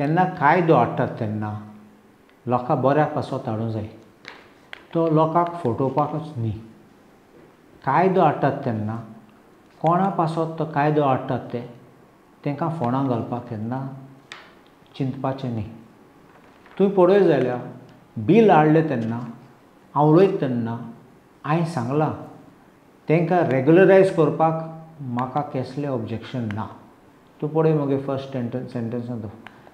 केन्ना कायदो हाडटात तेन्ना लोकां बऱ्या पासत हाडूंक जाय, तो लोकांक फटोवपाकच न्ही. कायदो हाडटात तेन्ना कोणा पासत तो कायदो हाडटात ते तांकां फोंडां घालपाक केन्ना चिंतपाचें न्ही. तुवें पळयत जाल्यार बील हाडलें तेन्ना हांव उलयता तेन्ना हांवें सांगलां तांकां रेगुलरायज करपाक म्हाका कसलें ऑब्जेक्शन ना. तूं पळय मगे फर्स्ट सेंटन्सान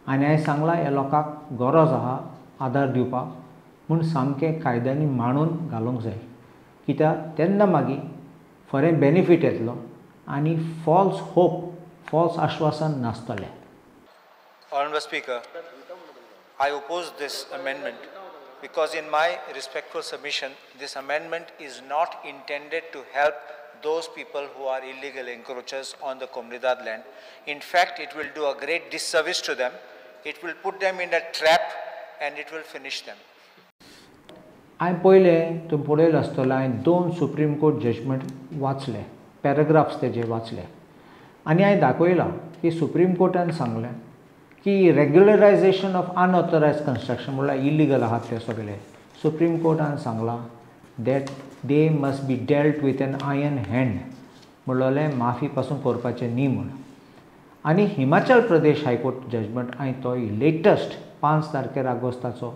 आनी हांवें सांगलां ह्या लोकांक गरज आसा आदार दिवपाक म्हूण सामकें कायद्यांनी मांडून घालूंक जाय, कित्याक तेन्ना मागीर खरें बेनिफीट येतलो आनी फॉल्स होप, फॉल्स आश्वासन नासतलें. Honorable Speaker, I oppose this amendment because in my respectful submission, this amendment is not intended to help those people who are illegal encroachers on the Comunidade land. In fact, it will do a great disservice to them. It will put them in a trap and it will finish them. हांवें पयलें तुमी पळयलें आसतलें, हांवें 2 supreme court judgement वाचले, paragraphs तेजे वाचले आनी हांवें दाखयलां की सुप्रीम कोर्टान सांगलें की रेग्युलरायजेशन ऑफ अनऑथरायज कन्स्ट्रक्शन म्हणल्यार इलिगल आहात ते सगळे. सुप्रीम कोर्टान सांगलां that they must be dealt with an iron hand, म्हणलें माफी पासून करपाचें न्ही म्हूण. आनी हिमाचल प्रदेश हायकोर्ट जजमेंट हांवें तो लेटस्ट 5 तारखेर ऑगस्टाचो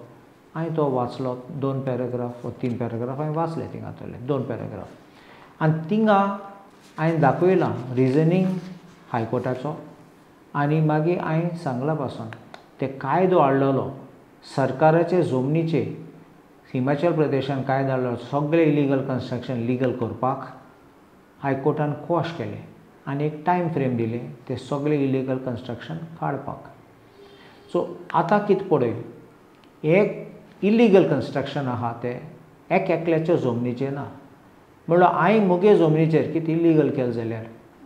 हांवें तो वाचलो, 2 पॅराग्राफ वा 3 पॅराग्राफ हांवें वाचले थिंगातले 2 पॅराग्राफ. आनी थिंगा हांवें दाखयलां रिजनींग हायकोर्टाचो आनी मागीर हांवें सांगलां पासून ते कायदो हाडलेलो सरकाराचे जमनीचे हिमाचल प्रदेशान कायदो हाडलो सगळे इलिगल कन्स्ट्रक्शन लिगल करपाक हायकोर्टान क्वॉश केलें आनी एक टायम फ्रेम दिलें ते सगळे इलिगल कन्स्ट्रक्शन काडपाक. सो आतां कितें पळय, एक इलिगल कन्स्ट्रक्शन आहा तें एक एकल्याच्या जमनीचेर ना, म्हणल्यार हांवें म्हगे जमनीचेर कितें इलिगल केलें जाल्यार,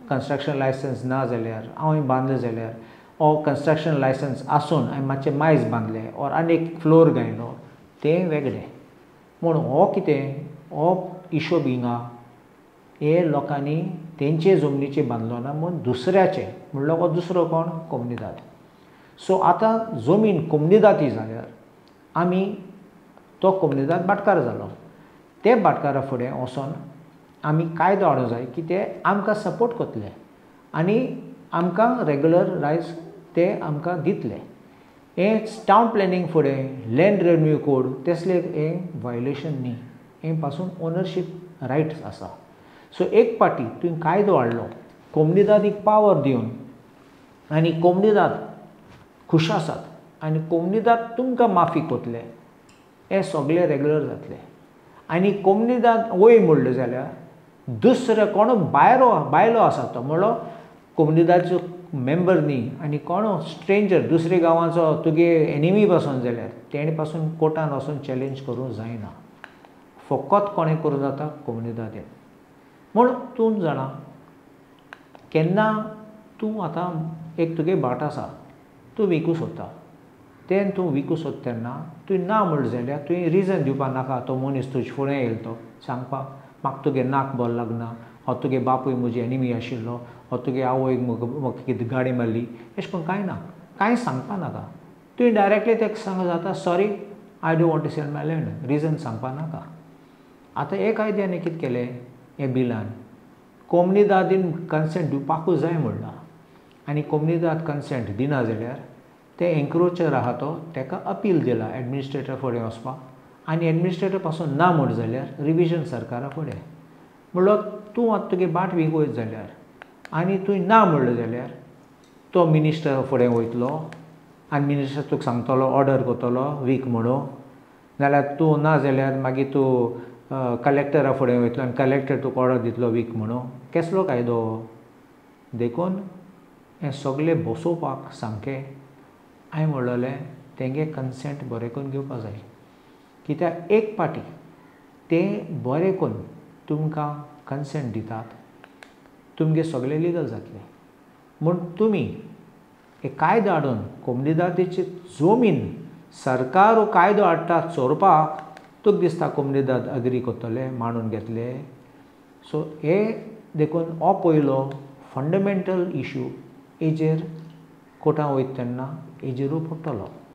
कन्स्ट्रक्शन लायसन्स ना जाल्यार हांवें बांदलें जाल्यार, ओ कन्स्ट्रक्शन लायसन्स आसून हांवें मातशें मायज बांदलें ऑर आनी एक फ्लोर घायलो तें वेगळें. म्हूण हो कितें हो हिशोब हिंगा हे लोकांनी तेंचे जमनीचे बांदलो ना म्हूण दुसऱ्याचे, म्हणल्यार हो दुसरो कोण, कोमुनिदाद. सो आतां जमीन कोमुनिदादी जाल्यार आमी तो कोमुनिदाद भाटकार जालो, ते भाटकारा फुडें वचोन आमी कायदो हाडूंक जाय की ते आमकां सपोर्ट करतले आनी आमकां रेगुलर रायज ते आमकां दितले. हें टावन प्लॅनिंग फुडें लँड रेवन्यू कोड तसले हें वायलेशन न्ही, हें पासून ओनरशीप रायट्स आसा. सो एक पाटी तुवें कायदो हाडलो कोमुनिदादीक पावर दिवन आनी कोमुनिदाद खूश आसात आनी कोमुनिदाद तुमकां माफी करतले, हे सगळे रेगुलर जातले. आनी कोमुनिदाद वय म्हणलें जाल्यार दुसरो कोणो भायरो बायलो आसा तो म्हणलो कोमुनिदादचो मेंबर न्ही आनी कोणो स्ट्रेंजर दुसरे गांवाचो तुगे एनिमी पासून जाल्यार तेणे पासून कोर्टान वचून चॅलेंज करूंक जायना. फकत कोणें करूं जाता, कोमुनिदादीन. म्हूण तूं जाणा केन्ना तूं आतां एक तुगे भाट आसा तूं विकूं सोदता, तें तूं विकूं सोदता तेन्ना तुवें ना म्हणलें जाल्यार तुवें रिजन दिवपाक नाका. तो मनीस तुजे फुडें येयलो तो सांगपाक म्हाका तुगे नाक बरो लागना, हो तुगे बापूय म्हजी एनिमी आशिल्लो, हो तुगे आवयक म्हाका कितें गाडी मारली, अशें करून कांय ना, कांय सांगपा नाका. तुवें डायरेक्टली ताका सांग जाता sorry I don't want to sell my land, reason सांगपा नाका. आतां हे कायद्यान कितें केलें, हे बिलान कोमुनिदादीन कन्सेंट दिवपाकूच जाय म्हणलां आनी कोमुनिदाद कन्सेंट दिना जाल्यार ते एन्क्रोचर आहा तो ताका अपील दिला एडमिनिस्ट्रेटर फुडें वचपाक आनी एडमिनिस्ट्रेटर पासून ना म्हण जाल्यार रिविजन सरकारा फुडें. म्हणल्यार तूं आतां तुगे बाट विकयत जाल्यार आनी तुवें ना म्हणलें जाल्यार तो मिनिस्टर फुडें वयतलो आनी मिनिस्टर तुका सांगतलो ऑर्डर करतलो वीक म्हणून, नाल्यार तूं ना जाल्यार मागीर तूं कलेक्टरा फुडें वयतलो आनी कलेक्टर तुका ऑर्डर दितलो वीक म्हणून. केसलो कायदो? देखून हें सगळें बसोवपाक सामकें हांवें म्हणलेलें तेंगे कन्सेंट बरें करून घेवपाक जाय, कित्याक एक पाटी ते बरें करून तुमकां कन्सेंट दितात तुमगे सगळें लिगल जातलें. म्हूण तुमी एक कायदो हाडून कोमुनिदादीची जमीन सरकार कायदो हाडटा चोरपाक तुका दिसता कोमुनिदाद अग्री करतले मांडून घेतले. सो हे देखून हो पयलो फंडमेंटल इशू हेजेर कोर्टां वयता तेन्ना हेजेरूय पडटलो.